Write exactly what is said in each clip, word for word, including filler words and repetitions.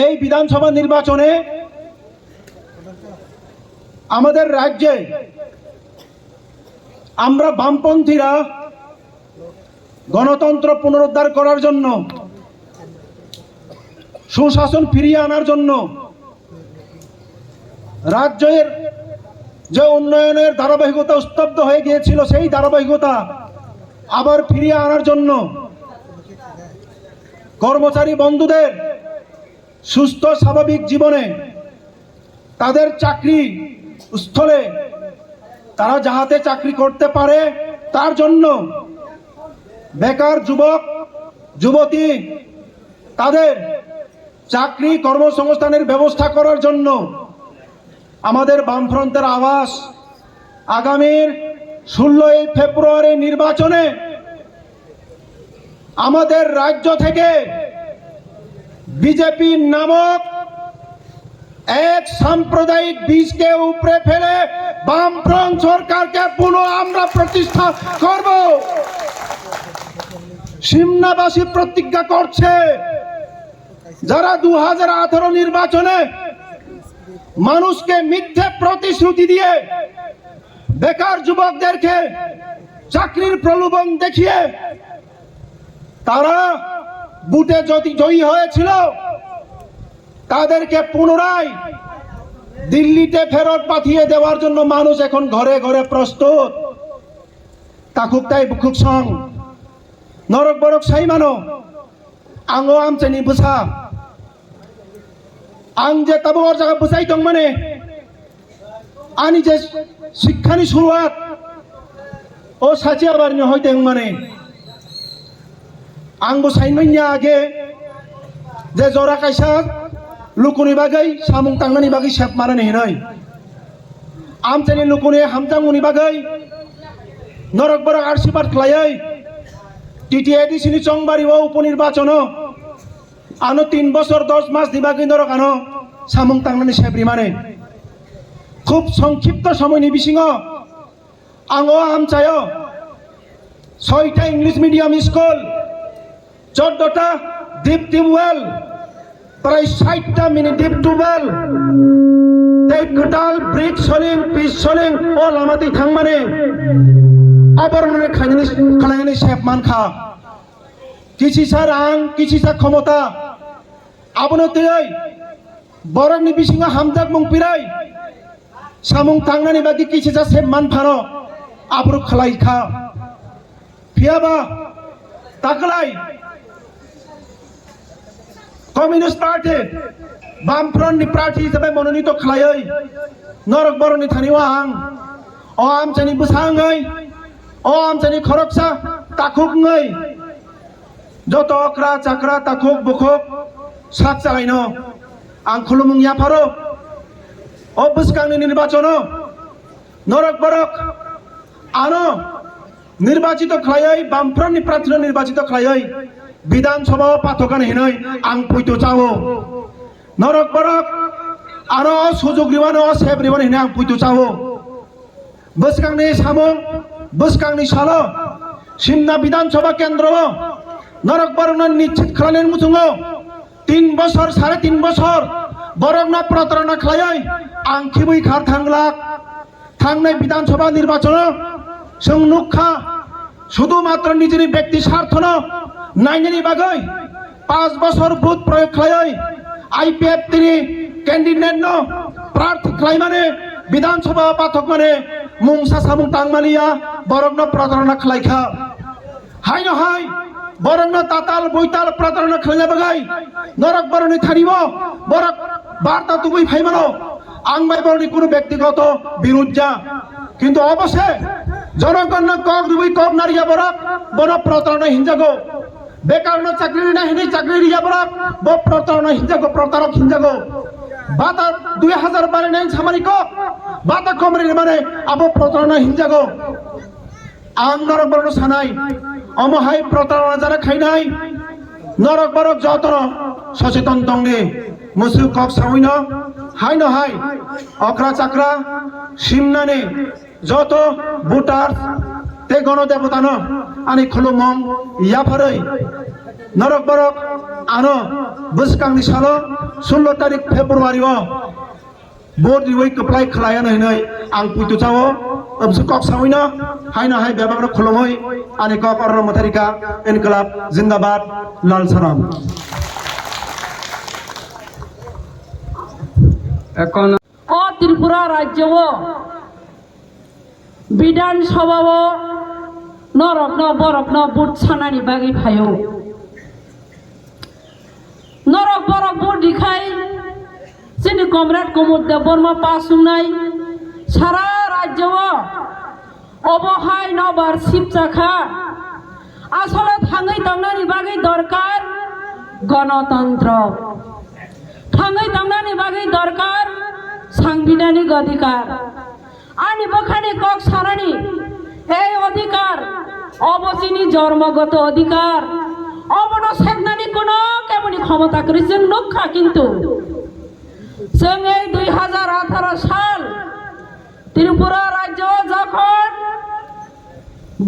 এই বিধানসভা নির্বাচনে আমাদের রাজ্যে আমরা বামপন্থীরা গণতন্ত্র পুনরুদ্ধার করার জন্য, সুশাসন ফিরিয়ে আনার জন্য, রাজ্যের যে উন্নয়নের ধারাবাহিকতা স্তব্ধ হয়ে গিয়েছিল, সেই ধারাবাহিকতা আবার ফিরিয়ে আনার জন্য কর্মচারী বন্ধুদের সুস্থ স্বাভাবিক জীবনে তাদের চাকরি স্থলে তারা যাহাতে চাকরি করতে পারে, তার জন্য বেকার যুবক যুবতী তাদের চাকরি কর্মসংস্থানের ব্যবস্থা করার জন্য আমাদের বামফ্রন্টের আওয়াজ আগামীর ষোলোই ফেব্রুয়ারি নির্বাচনে আমাদের রাজ্য থেকে বিজেপি নামক এক সাম্প্রদায়িক বীজকে উপড়ে ফেলে বামফ্রন্ট সরকারকে পুনঃ আমরা প্রতিষ্ঠা করব। সিমনাবাসী প্রতিজ্ঞা করছে, যারা দু হাজার আঠারো নির্বাচনে মানুষকে মিথ্যে প্রতিশ্রুতি দিয়ে বেকার যুবকদেরকে চাকরির প্রলোভন দেখিয়ে তারা ভোটে যদি জয়ী হয়েছিল, তাদেরকে পুনরায় দিল্লিতে ফেরত পাঠিয়ে দেওয়ার জন্য মানুষ এখন ঘরে ঘরে প্রস্তুত। Takhuk tai bukhuk song, norok borok sai mano, ang o amchaini bwsa, ang je tabuk o jaga bwsai tongmani, ani je sikhani suruat o sachi abarni hoite wngmani, ang bo saimanya age je jora kaisa lukuni bagwi samung tangnani bagwi sep manani hinwi. Amchaini lukuni hamjakmungni bagwi norok borok arsibad khlaiwi T T A D C ni chongbari o upo nirbachono ano tin bosor dos mas ni bagwi norok ano samung tangnani sep rimani. Khub songkhipto somoini bisingo ang o amchaio soita English medium school, choddota deep tubewell, prai saitta mini deep tubewell, tei kwtal brick soling, pitch soling o lama twi thangmani, oborokno khainani, khlainani sep mankha. Kisisa rang, kisisa khomota, abono twiwi borokni bisingo hamjakmung pirwi samung tangnani bagwi kisisa sep man phano aphuru khlai kha. Phiyaba taklai Communist Party, Bamfront ni prarthi hisabe mononito khlaiwi norok borokni thani o ang o amchaini bwsa wngwi, o amchaini khoroksa takhuk wngwi, joto okra chakra takhuk bukhuk sak chalaino ang khulumung yapharo. O bwskangni nirbachono norok borok ano nirbachito khlaiwi, Bamfront ni prarthino nirbachito khlaiwi Bidhan Sabha o pathokani hinwi ang poito chao. Norok borok ano o sujok rwmano, o sep rwmano hinwi ang poito chao. Bwskangni samung, bwskangni salo Simna Bidhan Sabha kendro o norok borokno nischit khlainani muchungo tin bosor, sare tin bosor borokno protarona khlaiwi ang khibwi khar thanglak. Thangnai Bidhan Sabha nirbachono chwng nukha, sudhu matro nijini bekti sarthono nainani bagwi panch bosor bhut proyog khlaiwi I P F T ni candidate no prarthi khlaimani, Bidhan Sabha pathokmani mungsa samung tangmaniya borokno protarona khlaikha. Haino hai borokno tatal buital protarona khlaina bagwi norok borokni thani o borok barta tubui phaimano, ang bai borokni kunu bektigoto birud ja, kintu obose jonogonna kok rwui kok nariya borok bono protarona hinjago. Bekarno chakri rina hinwi chakri riya borok bo protarona hinjago, protarok hinjago. Bata dui hajar bari nine samani kok bata komri rimane abo protarona hinjago. Ang norok borokno sanai, omo hai protarona jara khainai, norok borok jotono socheton tongdi, musu kok sawino, haino hai, okra chakra, simnani, joto voter, tei gono debotano, ani khulumung, yapharwi, norok borok, Ano bwskangni salo sullo tarik February o vote riwi kwplai khlai ano hinwi ang puitu chao. Tamsi kok sawino haino hai bebak rok khulumwi ani kok oro mwtharika. Inqilab Zindabad, Lal Salam. O Tripura rajyo o Bidhan Sabha o norokno borokno vote sanani bagwi phaio. Norok borok vote rikhai chini comrade Komod Debbarma pass wngnai sara rajyo o obo hai nobar sipcha kha. Asole thangwi tongnani bagwi dorkar gonotantro. Thangwi tongnani bagwi dorkar sangbidhanik odhikar. Ani bwkhani kok sanani ei odhikar, obo chini jormogoto odhikar. Obono seknani kuno keboni khomota kwrwi chwng nukha, kintu chwng ei dui hajar atharo sal Tripura rajyo jokhon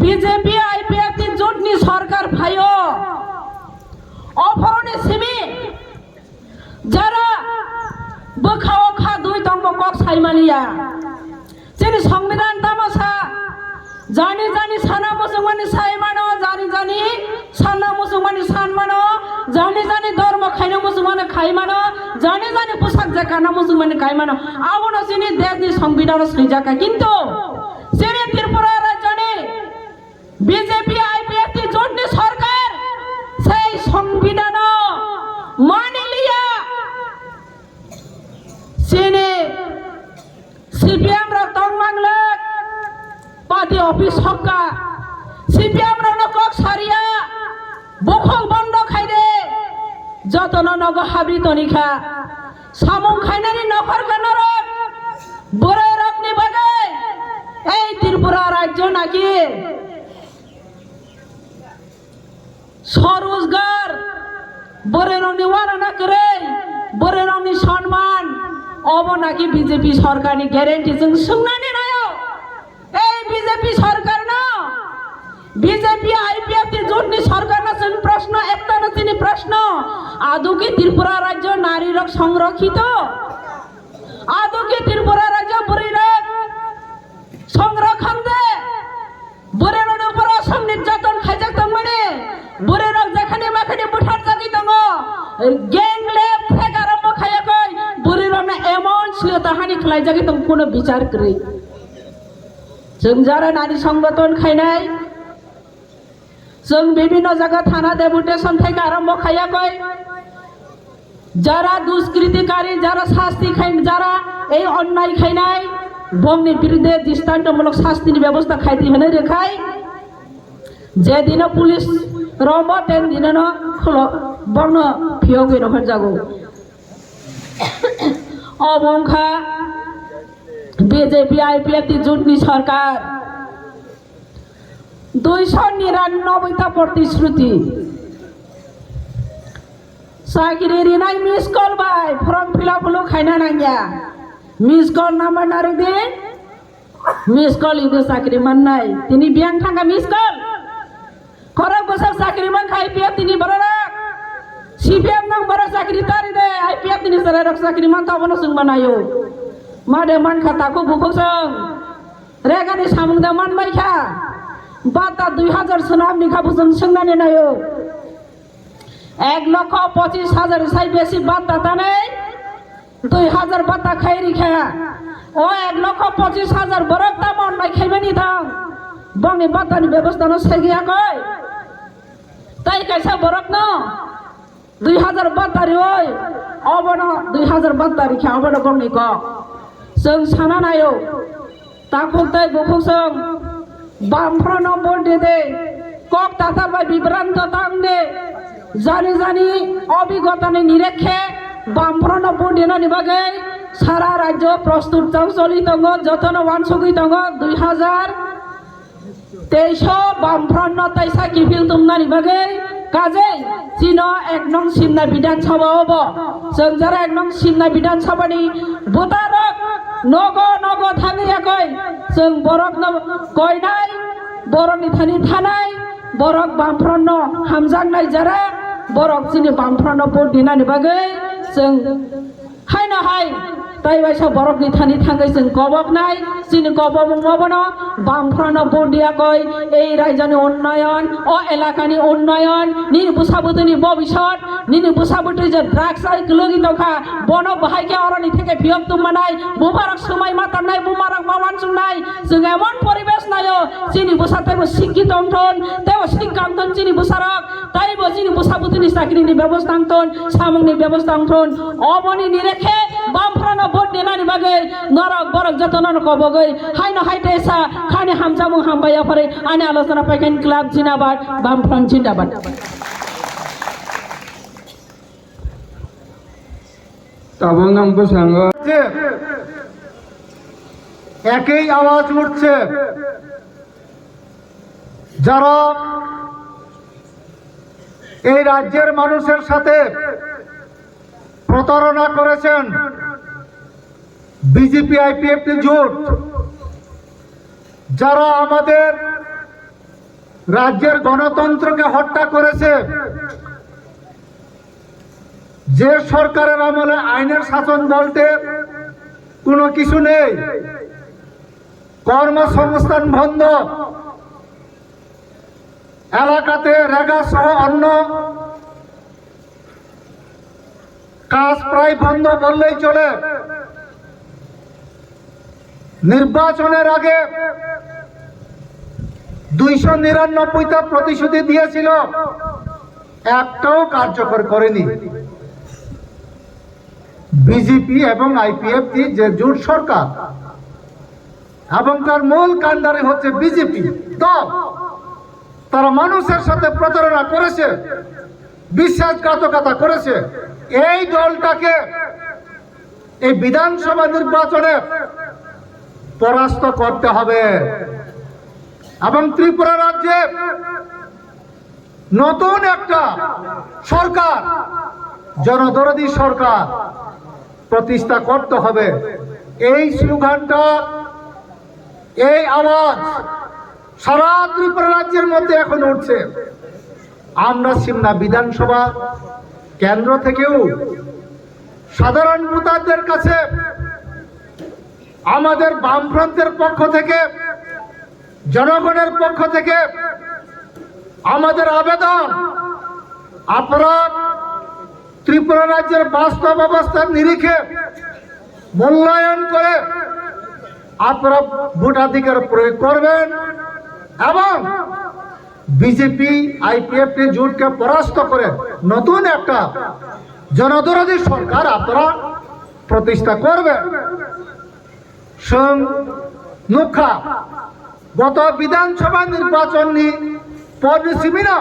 B J P I P F T jotni sorkar phaio, ophoroni simi jara bwkhao kha dui tongbo kok saimaniya. Chini Songbidan tamo sa, jani jani sana muchungmani sai mano, jani jani sana muchungmani san mano, jani jani dormo khaina muchungmani khai mano, jani jani pusak je kana muchungmani khai mano. Abono chini deshni Songbidano swijak kha. Kintu chini Tripura rajyoni B J P I P F T jotni sorkar sei Songbidano mani liya. Chini C P M rok tong manglak party office hokka. C P M rokno kok saria, bukhuk bondo khaide, jotono nogo habri tonikha. Samung khainani nokhor khe norok bwrwi rokni bagwi ei Tripura rajyo naki swarojgar, bwrwi rokni uanana kwrwi, bwrwi rokni sonman, obo naki B J P sorkarni guarantee chwng swngnani naio. Ei B J P sorkarno, B J P I P F T jotni sorkarno chwng proshno, ektano chini proshno, adw ki Tripura rajyo nari rok songrokhito? Adw ki Tripura rajyo bwrwi rok songrokhon de? Bwrwi rokni upor aswk nirjaton khaijak tongmani, bwrwi rok jekhani makhani butharjagwi tongo, gang rape thek arombo khaiya koi, bwrwi rokno emon silo tahani khlaijagwi tongo, kuno bichar kwrwi. Chwng jara nari songboton khainai, chwng bibhinno jaga thana deputation thai arombo khaiya koi. Jara duskritikari, jara sasti khai, jara ei onnai khainai, bongni birudhe dristontomulok sastini bebosta khaidi hwnwi rwkhai. Je dino police rombo, ten dinono khulo, bongno phiyogwi rohorjago. Obo wngkha B J P I P F T jotni sorkar. Duiso niranoboi ta protishruti. Chakri rinai miss call bai form fill up holo khaina nangya. Miss call number narwk di. Miss call idu chakri mannai. Tini biyang thangkha miss call. Khorok bwswk chakri mankha I P F T ni bororok. C P M nang borok chakri tari de. I P F T ni chwrairok chakri mankha, obono chwng manaio. Made mankha takhuk bukhuk chwng. Regani samung da manbai kha. Bata dui hajar swnam ni kha, bwswng swngnani naio. Ek lokho pochis hajar sai besi bata tanai, dui hajar bata khai rikha. O ek lokho pochis hajar borok tamo onnai khaimani thang. Bongni batani bebosta no segiya koi. Tai kaisa borok no dui hajar bata rioi, obono dui hajar bata rikha, obono bongni kok. Chwng sana naio, takhuk tei bukhuk chwng Bamphrono vote di de, kok tatal bai bibranto tang de, jani jani obigotani nirekhe Bamphrono vote dinani bagwi sara rajyo prostut chang choli tongo, jotono wansugwi tongo dui hajar Teisa Bamfront no taisa kiphil tumnani bagwi kajei chino ek nong Simna Bidhan Sabha obo. Chwng jara ek nong Simna Bidhan Sabha ni bwtarok nogo nogo thangwi yakoi chwng borok no koinai, borok ni thani thanai, borok Bamfront no hamjaknai jara Borok chini Bamphano vote dinani bagwi chwng haino hai tei waisa borokni thani thangwi chwng koboknai. Chini kobokmung obono Bamphano vote diyakoi ei raijoni unnoyon, o elakani unnoyon, nini bwsa bwtwini bobisot, nini bwsa bwtwi je drugs ai kwlwgwi tongkha, bono bahai khe oroni theke phiyok tongmanai, bumarok swmai ma tangnai, bumarok ma wansuknai. Chwng emon poribesh naio, chini bwsa teibo sikki tongthon, teibo sikki tongthon chini bwsarok. Taibo chini bwsa bwtwini chakrini bebosta wngthon, samungni bebosta wngthon. Oboni nire khe Bamphano vote dinani bagwi norok borok jotono kobogwi haino hai tesa khani hamjakmung hambai yapharwi ani alochona paikha. Club Jindabad, Bamphano Jindabad. Tabuk nang bwskango. একই আওয়াজ উঠছে, যারা এই রাজ্যের মানুষের সাথে প্রতারণা করেছেন, বিজেপি আইপিএফটি জোট, যারা আমাদের রাজ্যের গণতন্ত্রকে হত্যা করেছে, যে সরকারের আমলে আইনের শাসন বলতে কোনো কিছু নেই, কর্মসংস্থান বন্ধ, এলাকাতে রেগা সহ অন্য কাজ প্রায় বন্ধ বললেই চলে। নির্বাচনের আগে দুইশো নিরানব্বইটা প্রতিশ্রুতি দিয়েছিল, একটাও কার্যকর করেনি। বিজেপি এবং আইপিএফটি যে জোট সরকার এবং তার মূল কাণ্ডারি হচ্ছে বিজেপি দল, তারা মানুষের সাথে প্রতারণা করেছে, বিশ্বাসঘাতকতা করেছে। এই দলটাকে এই বিধানসভা নির্বাচনে পরাস্ত করতে হবে এবং ত্রিপুরা রাজ্যে নতুন একটা সরকার, জনদরদি সরকার প্রতিষ্ঠা করতে হবে। এই স্লোগানটা, এই আওয়াজ সারা ত্রিপুরা রাজ্যের মধ্যে এখন উঠছে। আমরা সিমনা বিধানসভা কেন্দ্র থেকেও সাধারণ ভোটারদের কাছে আমাদের বামফ্রন্টের পক্ষ থেকে, জনগণের পক্ষ থেকে আমাদের আবেদন, আপনারা ত্রিপুরা রাজ্যের বাস্তব অবস্থার নিরিখে মূল্যায়ন করে আপনারা ভোটাধিকার প্রয়োগ করবেন এবং বিজেপি আইপিএফটি জোটকে পরাস্ত করে নতুন একটা জনদরদি সরকার আপনারা প্রতিষ্ঠা করবেন। Chwng nukha, goto Bidhan Sabha nirbachonni porni simino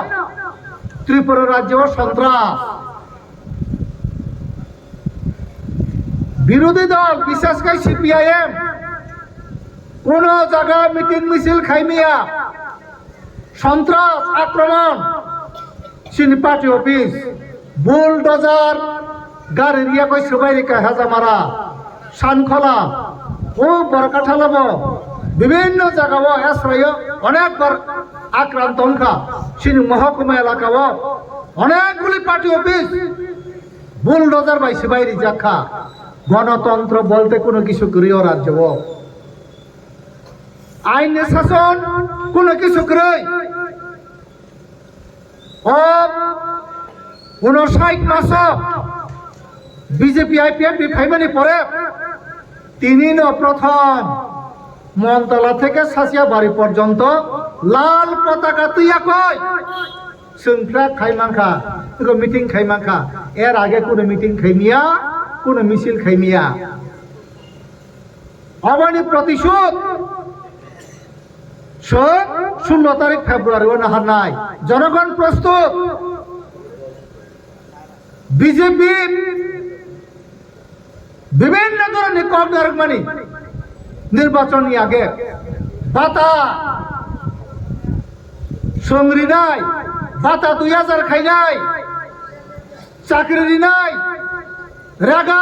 Tripura rajyo o sontras. Birodhi dol, bishesh khe C P I M, kono jaga meeting misil khaimiya, sontras, akromon, chini party office, bulldozer, gari riya koi swbai rikha Hajamara, Sankhola, o Borkathalabo, bibhinno jagao esrayo onekbar akranto wngkha, chini mohokuma elakao onekguli party office bulldozer bai swbai rijak kha. Gonotontro bolte kono kisu kwrwi o rajyo o. Ain ni sason kono kisu kwrwi. O unosait maso B J P I P F ni phaimani pore tinino prothom Montala theke Sasiabari porjonto lal potaka twiya koi chwng flag khai mankha, eko meeting khai mankha, er age kono meeting khaimiya, kono misil khaimiya. Aboni protishodh chwng sullo tarik February o naharnai. Jonogon prostut, B J P bibhinno dhoronni kok narwkmani nirbachonni age bata chwng rinai, bata dui hajar khainai, chakri rinai, rega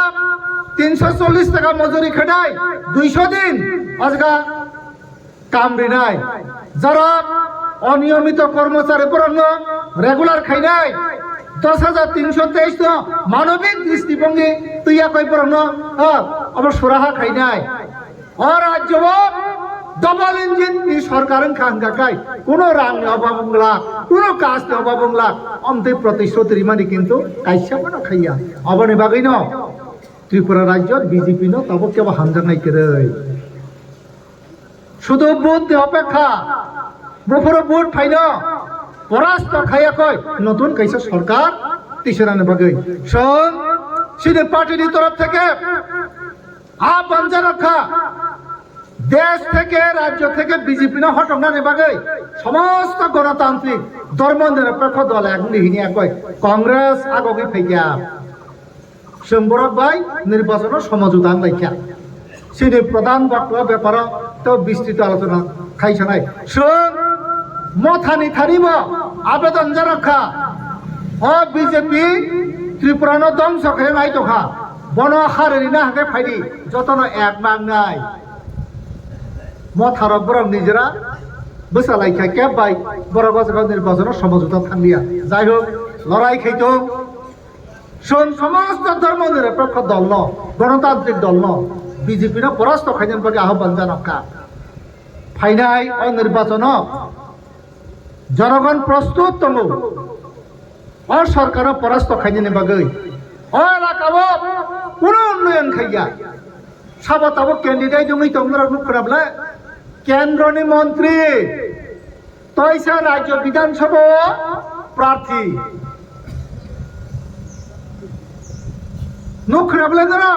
tinso chollish taka mojuri khainai, duiso din o jaga kam rinai, jara oniyomito kormochari borokno regular khainai, Dos hajar tinsho teis no manobik dristibongi twiya koi borokno, ha, obo suraha khainai. O rajyo o double engine ni sorkar wngkha hwnkha khai kuno rang ni obab wngla, kuno kas ni obab wngla, omtwi protisthuti rimani kintu kaisa bono khaiya. Oboni bagwi no Tripura rajyo B J P no tabuk kebo hamjaknai kwrwi. Sudu vote ni opekha, buphuru vote phaino porasto khaiya koi notun kaisa sorkar tisirani bagwi. Chwng chini party ni torof theke a banja rokha, desh theke, rajyo theke B J P no hotoknani bagwi somosto gonotantrik dhormo nirapekho dol ekni hini ekoi Congress agogwi phaikha. Chwng borok bai nirbachono somajwta wnglaikha. Chini pradhan bokto beparo to bistrito alochona khaisanai. Chwng mothani thani bo abedon jarokha. O B J P Tripura no dongso khe nai tongkha. Bono hariri na hake phaidi jotono ek nangnai. Motharok borok nijera bwsalaikha keb bai borok o jaga nirbachono somajwta thanglia. Jai hok, lorai khaitong. Chwng somosto dhormo nirapekho dolno, gonotantrik dolno, B J P no porasto khainani bagwi ahobwan janokha. Phainai o nirbachono jonogon prostut tongo o sorkaro porasto khainani bagwi. O elakao kuno unnoyon khaiya. Sabo tabuk candidate wngwi tongmarok nukkha bwle? Kendroni montri, toisa rajyo Bidhan Sabha o prarthi. Nukkha bwle noro?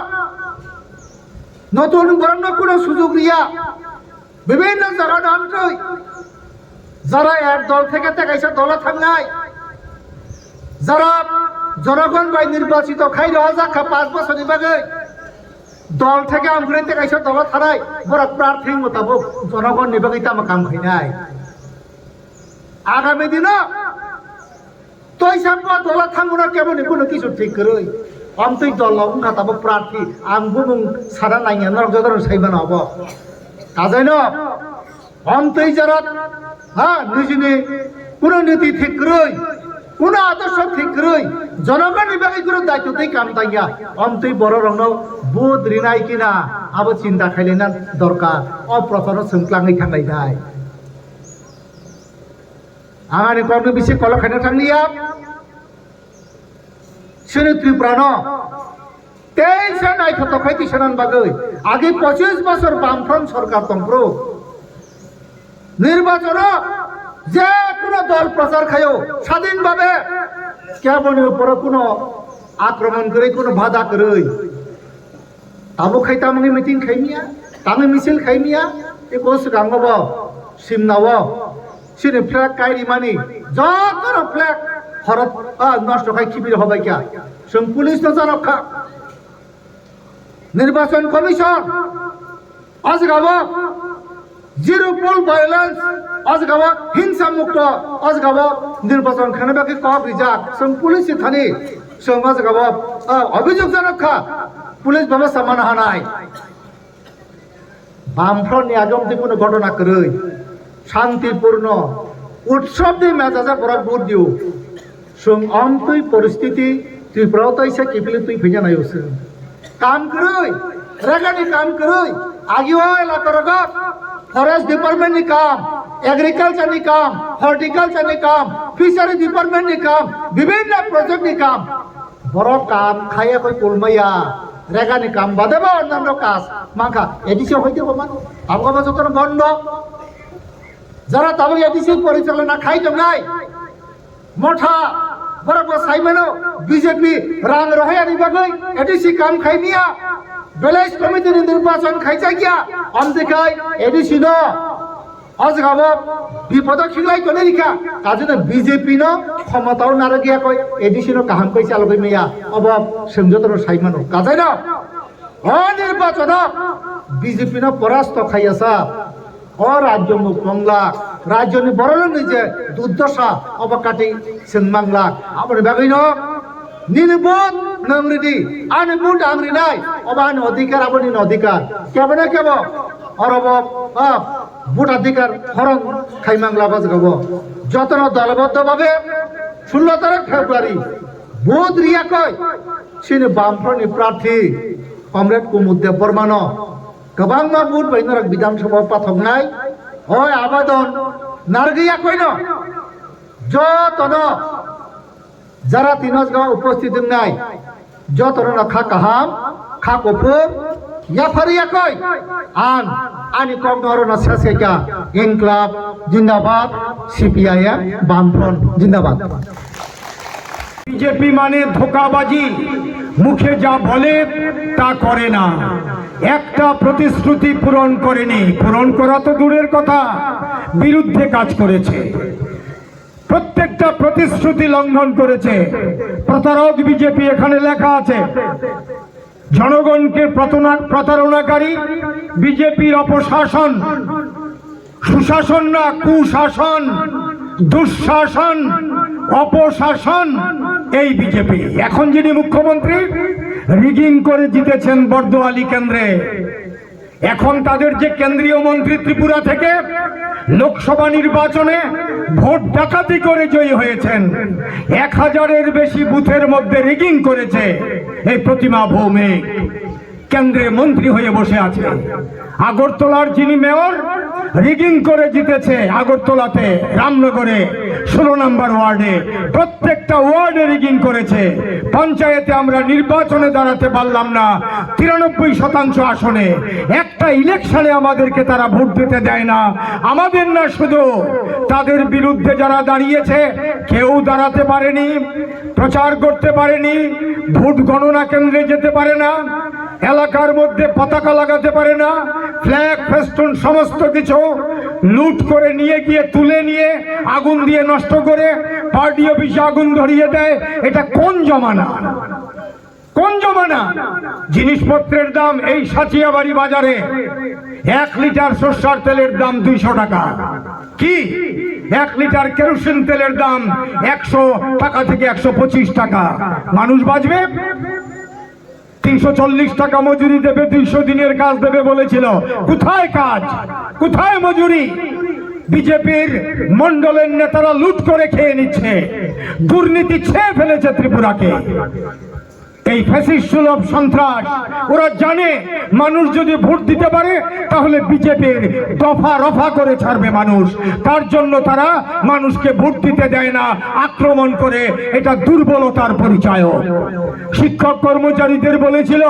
Notun borokno kuno sujug riya. Bibhinno jaga no amtwi. Jara ek dol theke tei kaisa dolo thangnai, jara jonogon bai nirbachito khai rohorjak kha panch bosorni bagwi, dol theke amkhrwi tei kaisa dolo thanai, borok prarthi wngwi tabuk jonogon ni bagwi tamo kam khainai. Agami dino toisa bo dola thangmano keboni kuno kisu thik kwrwi. Amtwi dolo wngkha tabuk prarthi, ang bumung sana nangya norok jotono saimano obo. Kajaino amtwi jara, ha, nijini kuno niti thik kwrwi, kuno adorsho thik kwrwi, jonogoni bagwi kuno daityo tei kam tangya, amtwi bororokno vote rinai kina abo chinta khailena dorkar. O procharo chwng tlangwi thanglainai. Ang ani kokno bisi kolok khaina thanglia. Chini Tripura no tei se naithotok khai tisanani bagwi agi pochis bosor Bamfront sorkar tongphuru nirbachono je kuno dol prochar khaio sadin babe, keboni uporo kuno akromon kwrwi, kuno bada kwrwi. Tabuk khai tamni meeting khaimya, tamni misil khaimya, eko swkango bo simnao chini flag kai rimani, jotono flag horot, ah, nosto khai khibir hobai kha. Chwng police no jarok kha. Nirbachon Commission o jaga bo zero pol violence, o jaga bo hingsa mukto, o jaga bo nirbachon khaina bagwi kok rijak. Chwng police si thani, chwng o jaga bo, ah, obhijog janok kha, police baba samana hanai. Bamfront ni agom tei kuno ghotona kwrwi, shantipurno, utsob de mejajak borok vote dio. Chwng amtwi poristiti Tripura o tei se kiphilwi twi phaiya naio chwng. Kam kwrwi, rega ni kam kwrwi, agi o elaka rogo forest department ni kam, agriculture ni kam, horticulture ni kam, fishery department ni kam, bibhinno project ni kam. Borok kam khaiya koi kulmaya, rega ni kam bade bo onnanno kaj mankha, A D C hoite bo mano, abo jotono bondo. Jara tabuk A D C porichalona khai tongnai, motha, borok bo sai mano, B J P rang rohayani bagwi A D C kam khai miya, village committee ni nirbachon khai chakya, amtwi khai A D C no o jaga bo bipodo khiklai tonwi rikha, kajino B J P no khomotao narwk ya koi A D C no kaham koi chalogwi maya, obo chwng jotono sai mano, kajaino o nirbachono B J P no porasto khaiya sa. O rajyo mukmung lak, rajyoni bororokni je durdosa, obo kati chwng mang lak. Aboni bagwino nini vote nwng ridi, ani vote ang rinai, obo ani odhikar, abo nini odhikar. Kebo na kebo, orobo, ah, vote adhikar horon khai mang lak o jaga o. Jotono doloboddo babe sullo tarik February Vote riyakoi chini Bamfront ni prarthi Comrade Kumud Debbarma no kwbangma vote bai norok Bidhan Sabha o pathoknai. Oi abadon narwgwi yakoi no jotono jara tino jaga o uposthit wngnai jotono no kha kaham, kha kuphur, yaphar yakoi. Ang ani kok no oro no ses kha, Inklab Jindabad, C P I M Bamfront Jindabad. BJP মানে ধোঁকাবাজি, মুখে যা বলে তা করে না, একটা প্রতিশ্রুতি পূরণ করেনি, পূরণ করা তো দূরের কথা, বিরুদ্ধে কাজ করেছে, প্রত্যেকটা প্রতিশ্রুতি লঙ্ঘন করেছে। প্রতারক বিজেপি, এখানে লেখা আছে। জনগণকে প্রতারণা প্রতারণাকারী বিজেপির অপশাসন, সুশাসন না, কুশাসন, দুঃশাসন, অপশাসন, এই বিজেপি। এখন যিনি মুখ্যমন্ত্রী, রিগিং করে জিতেছেন বর্দোয়ালি কেন্দ্রে। এখন তাদের যে কেন্দ্রীয় মন্ত্রী ত্রিপুরা থেকে লোকসভা নির্বাচনে ভোট ডাকাতি করে জয়ী হয়েছেন, এক হাজারের বেশি বুথের মধ্যে রিগিং করেছে এই প্রতিমা ভৌমিক। কেন্দ্রে মন্ত্রী হয়ে বসে আছে। আগরতলার যিনি মেয়র, রিগিং করে জিতেছে আগরতলাতে, রামনগরে, ষোলো নম্বর ওয়ার্ডে, প্রত্যেকটা ওয়ার্ডে রিগিং করেছে। পঞ্চায়েতে আমরা নির্বাচনে দাঁড়াতে পারলাম না তিরানব্বই শতাংশ আসনে। একটা ইলেকশনে আমাদেরকে তারা ভোট দিতে দেয় না। আমাদের না শুধু, তাদের বিরুদ্ধে যারা দাঁড়িয়েছে, কেউ দাঁড়াতে পারেনি, প্রচার করতে পারেনি, ভোট গণনা কেন্দ্রে যেতে পারে না, এলাকার মধ্যে পতাকা লাগাতে পারে না, ফ্ল্যাগ, ফেস্টুন সমস্ত কিছু লুট করে নিয়ে গিয়ে, তুলে নিয়ে, আগুন দিয়ে নষ্ট করে, পার্টি অফিসে আগুন ধরিয়ে দেয়। এটা কোন জমানা? কোন জমানা? জিনিসপত্রের দাম এই সাচিয়াবাড়ি বাজারে এক লিটার সর্ষার তেলের দাম দুইশো টাকা। কি? এক লিটার কেরোসিন তেলের দাম একশো টাকা থেকে একশো পঁচিশ টাকা। মানুষ বাঁচবে? তিনশো চল্লিশ টাকা মজুরি দেবে, দুইশো দিনের কাজ দেবে বলেছিল। কোথায় কাজ? কোথায় মজুরি? বিজেপির মণ্ডলের নেতারা লুট করে খেয়ে নিচ্ছে, দুর্নীতি ছেয়ে ফেলেছে ত্রিপুরাকে। এই ফ্যাসিস্ট সুলভ সন্ত্রাস, ওরা জানে মানুষ যদি ভোট দিতে পারে, তাহলে বিজেপির দফা রফা করে ছাড়বে মানুষ। তার জন্য তারা মানুষকে ভোট দিতে দেয় না, আক্রমণ করে। এটা দুর্বলতার পরিচয়। শিক্ষক কর্মচারীদের বলেছিল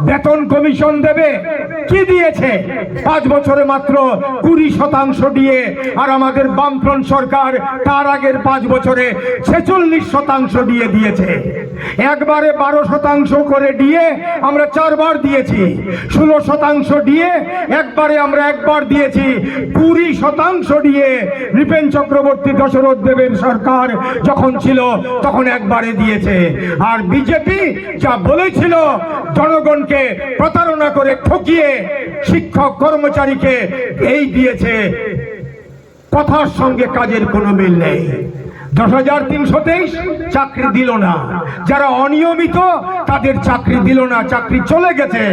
বেতন কমিশন দেবে, কি দিয়েছে? পাঁচ বছরে মাত্র কুড়ি শতাংশ ডিএ, আর আমাদের বামফ্রন্ট সরকার তার আগের পাঁচ বছরে ছেচল্লিশ শতাংশ ডিএ দিয়েছে। একবারে বারো শতাংশ করে ডিএ আমরা চারবার দিয়েছি, ষোলো শতাংশ ডিএ একবারে আমরা একবার দিয়েছি, কুড়ি শতাংশ ডিএ নৃপেন চক্রবর্তী, দশরথ দেবের সরকার যখন ছিল, তখন একবারে দিয়েছে। আর বিজেপি যা বলেছিল, জনগণকে প্রতারণা করে ঠকিয়ে শিক্ষক কর্মচারীকে এই দিয়েছে, কথার সঙ্গে কাজের কোনো মিল নেই। দশ হাজার তিনশো তেইশ চাকরি দিল না, যারা অনিয়মিত তাদের চাকরি দিল না, চাকরি চলে গেছে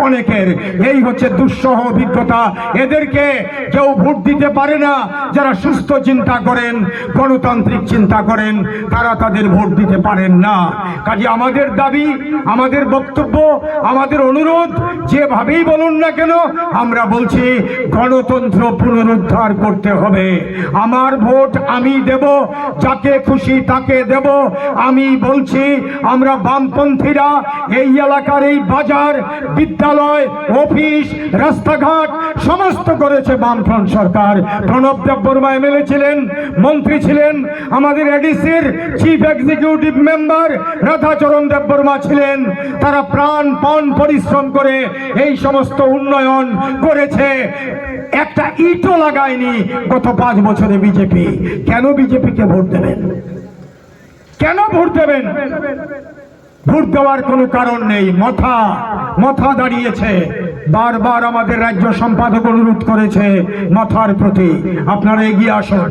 অনেকের। এই হচ্ছে দুঃসহ অভিজ্ঞতা। এদেরকে কেউ ভোট দিতে পারে না, যারা সুস্থ চিন্তা করেন, গণতান্ত্রিক চিন্তা করেন, তারা তাদের ভোট দিতে পারেন না। কাজে আমাদের দাবি, আমাদের বক্তব্য, আমাদের অনুরোধ, যেভাবেই বলুন না কেন, আমরা বলছি গণতন্ত্র পুনরুদ্ধার করতে হবে। আমার ভোট আমি দেব, যাকে খুশি তাকে দেব। আমি বলছি, আমরা বামপন্থীরা এই এলাকার এই বাজার, বিদ্যালয়, অফিস, রাস্তাঘাট সমস্ত করেছে বামফ্রন্ট সরকার। প্রণব দেববর্মা এমএলএ ছিলেন, মন্ত্রী ছিলেন, আমাদের এডিসির চিফ এক্সিকিউটিভ মেম্বার রাধাচরণ দেববর্মা ছিলেন। তারা প্রাণ পণ পরিশ্রম করে এই সমস্ত উন্নয়ন করেছে। একটা ইটও লাগায়নি গত পাঁচ বছরে বিজেপি। কেন বিজেপিকে ভোট দেবেন? কেন ভোট দেবেন? ভোট দেওয়ার কোনো কারণ নেই। মথা, মথা দাঁড়িয়েছে। বারবার আমাদের রাজ্য সম্পাদক অনুরোধ করেছে মথার প্রতি, আপনারা এগিয়ে আসুন।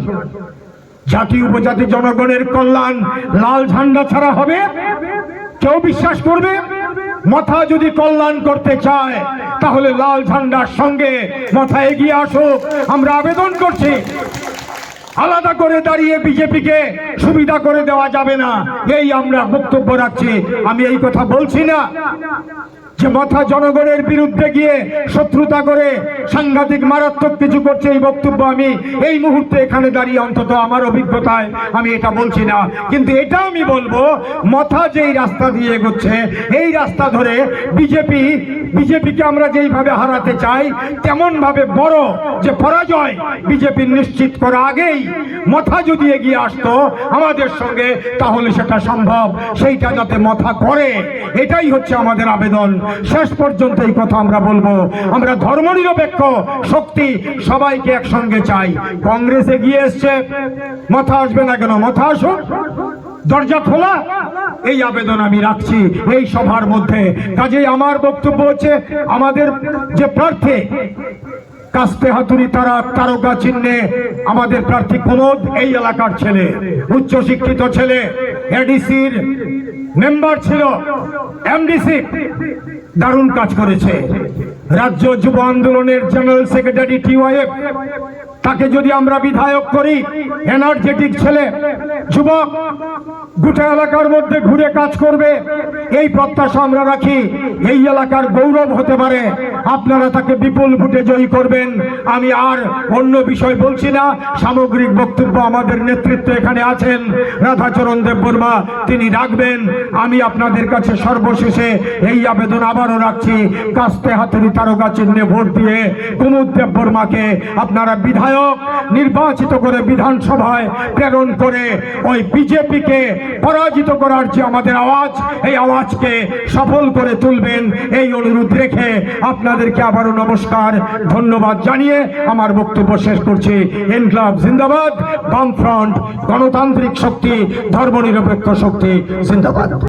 জাতি উপজাতি জনগণের কল্যাণ লাল ঝান্ডা ছাড়া হবে? কেউ বিশ্বাস করবে? মথা যদি কল্যাণ করতে চায়, তাহলে লাল ঝান্ডার সঙ্গে মথা এগিয়ে আসুক, আমরা আবেদন করছি। আলাদা করে দাঁড়িয়ে বিজেপিকে সুবিধা করে দেওয়া যাবে না, এই আমরা বক্তব্য রাখছি। আমি এই কথা বলছি না যে মথা জনগণের বিরুদ্ধে গিয়ে শত্রুতা করে সাংঘাতিক মারাত্মক কিছু করছে, এই বক্তব্য আমি এই মুহূর্তে এখানে দাঁড়িয়ে, অন্তত আমার অভিজ্ঞতায়, আমি এটা বলছি না। কিন্তু এটা আমি বলবো, মথা যেই রাস্তা দিয়ে এগোচ্ছে, এই রাস্তা ধরে বিজেপি, বিজেপিকে আমরা যেইভাবে হারাতে চাই, তেমন ভাবে বড় যে পরাজয় বিজেপির নিশ্চিত করা আগেই মথা যদি এগিয়ে আসতো আমাদের সঙ্গে, তাহলে সেটা সম্ভব। সেইটা যাতে মথা করে, এটাই হচ্ছে আমাদের আবেদন। শেষ পর্যন্ত এই কথা আমরা বলবো, আমরা ধর্মনিরপেক্ষ শক্তি, সবাইকে একসঙ্গে চাই। কংগ্রেস এগিয়ে এসছে, মথা আসবে না কেন? মথা আসুক, দরজা খোলা। এই আবেদন আমি রাখছি এই সভার মধ্যে। কাজেই আমার বক্তব্য হচ্ছে, আমাদের যে প্রার্থী কাস্তে হাতুড়ি তারা তারকা চিহ্নে আমাদের প্রার্থী কুমুদ, এই এলাকার ছেলে, উচ্চশিক্ষিত ছেলে, এডিসির মেম্বার ছিল, এমডিসি, দারুণ কাজ করেছে। রাজ্য যুব আন্দোলনের জেনারেল সেক্রেটারি, টিওয়াইএফ, তাকে যদি আমরা বিধায়ক করি, এনার্জেটিক ছেলে, যুবক, গোটা এলাকার মধ্যে ঘুরে কাজ করবে, এই প্রত্যাশা আমরা রাখি। এই এলাকার গৌরব হতে পারে, আপনারা তাকে বিপুল ভোটে জয়ী করবেন। আমি আর অন্য বিষয় বলছি না, সামগ্রিক বক্তব্য আমাদের নেতৃত্ব এখানে আছেন রাধাচরণ দেববর্মা, তিনি রাখবেন। আমি আপনাদের কাছে সর্বশেষে এই আবেদন আবারও রাখছি, কাস্তে হাতুড়ি তারকা চিহ্নে ভোট দিয়ে কুমুদ দেববর্মাকে আপনারা বিধায়ক নির্বাচিত করে বিধানসভায় প্রেরণ করে ওই বিজেপিকে পরাজিত করার যে আমাদের আওয়াজ, এই আওয়াজকে সফল করে তুলবেন, এই অনুরোধ রেখে আপনাদেরকে আবারও নমস্কার, ধন্যবাদ জানিয়ে আমার বক্তব্য শেষ করছি। ইনকলাব জিন্দাবাদ, বামফ্রন্ট, গণতান্ত্রিক শক্তি, ধর্মনিরপেক্ষ শক্তি জিন্দাবাদ।